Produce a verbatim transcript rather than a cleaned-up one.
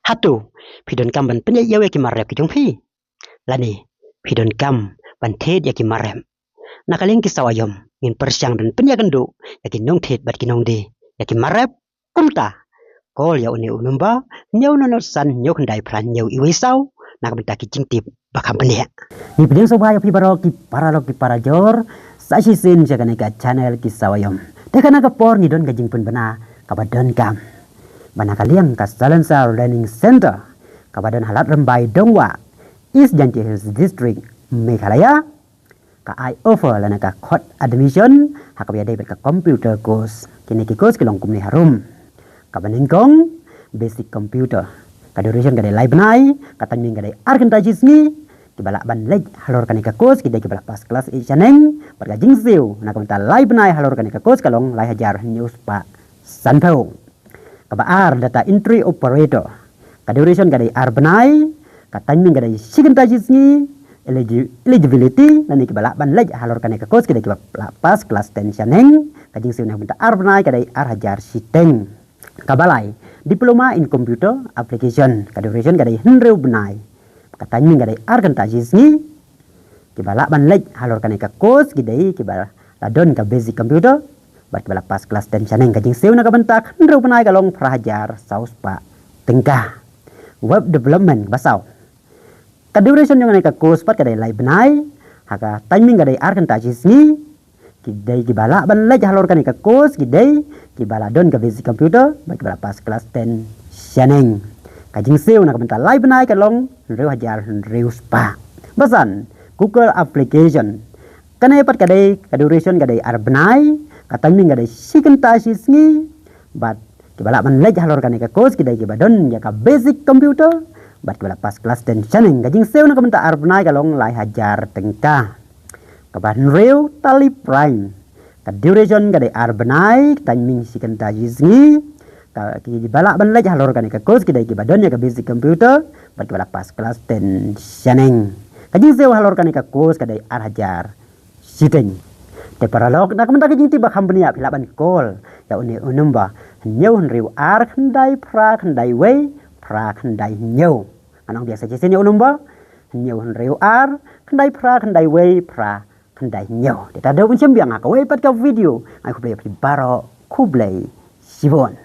Hato phi donkam ban pynïaid ïa ki mar rep ki jong phi? Lane phi donkam ban thied ïa ki mar rep? Na ka liang ki saw aïom, ngin pyrshang ban pynïakynduh ïa ki nongthied bad ki nongdie ïa ki mar rep. Kumta, call ïa une u number, hynñiew nod nod san, hynñiew khyndai phra hynñiew iwei saw, na ka bynta ki jingtip ba kham bniah. Ngi pdiang sngewbha ïa phi baroh ki paralok ki parajor, sa shisien sha kane ka channel ki saw aïom. Te kane ka por ngi don ka jingpynbna kaba donkam, ba na ka liang ka Silencer Learning Center, kaba don ha Lad Rymbai Dongwah, East Jaintia Hills District, Meghalaya, ka ai offer lane ka khot admission ha kaba ïadei bad ka computer course. Kine ki course ki long kumne harum: kaba nyngkong, basic computer, ka duration ka dei lai bnai, ka timing ka dei ar kynta shi sngi. Kiba lah ban leit halor kane ka course ki dei kiba la pass class eight shaneng, bad ka jingsiew na ka bynta lai bnai halor kane ka course ka long lai hajar hynñiew spah sanphew. Kaba ar, data entry operator, ka duration ka dei ar bnai, ka timing ka dei shi kynta shi sngi. Eligi-, eligibility, lane kiba lah ban leit halor kane ka course ki dei kiba la pass class ten shaneng, ka jingsiew na ka bynta ar bnai ka dei ar hajar shiteng. Kaba lai, diploma in computer application, ka duration ka dei hynriew bnai, ka timing ka dei ar kynta shi sngi. Kiba lah ban leit halor kane ka course ki dei kiba la don ka basic computer bad kiba la pass class ten shaneng, ka jingsiew na ka bynta hynriew bnai ka long phra hajar saw spah tyngka. Web development, kaba saw, ka duration jong kane ka course pat ka dei lai bnai, ha ka timing ka dei ar kynta shi sngi. Ki dei kiba lah ban leit halor kane ka course ki dei kiba la don ka basic computer bad kiba la pass class ten shaneng, ka jingsiew na ka bynta lai bnai ka long hynriew hajar hynriew spah. Ba san, Google application, kane pat ka dei, ka duration ka dei ar bnai, ka timing ka dei shi kynta shi sngi. Bad kiba lah ban leit halor kane ka course ki dei kiba don ïa ka basic computer bad kiba la pass class ten shaneng, ka jingsiew na ka bynta ar bnai ka long lai hajar tyngka. Kaba hynriew, Tally Prime, ka duration ka dei ar bnai, ka timing shi kynta shi sngi. Ka, kiba lah ban leit halor kane ka course ki dei kiba don ïa ka basic computer bad kiba la pass class ten shaneng, ka jingsiew halor kane ka course ka dei ar hajar shiteng. Te paralok, na ka bynta ki jingtip ba kham bniah phi lah ban call ïa une u number, hynñiew hynriew ar khyndai phra khyndai wei phra khyndai hynñiew. Ngan ong biang sa shisien ïa u number, hynñiew hynriew ar khyndai phra khyndai wei phra khyndai hynñiew. Te tad haduh ban ïashem biang ha kawei pat ka video, nga ai khublei ïa phi baroh, khublei shibun.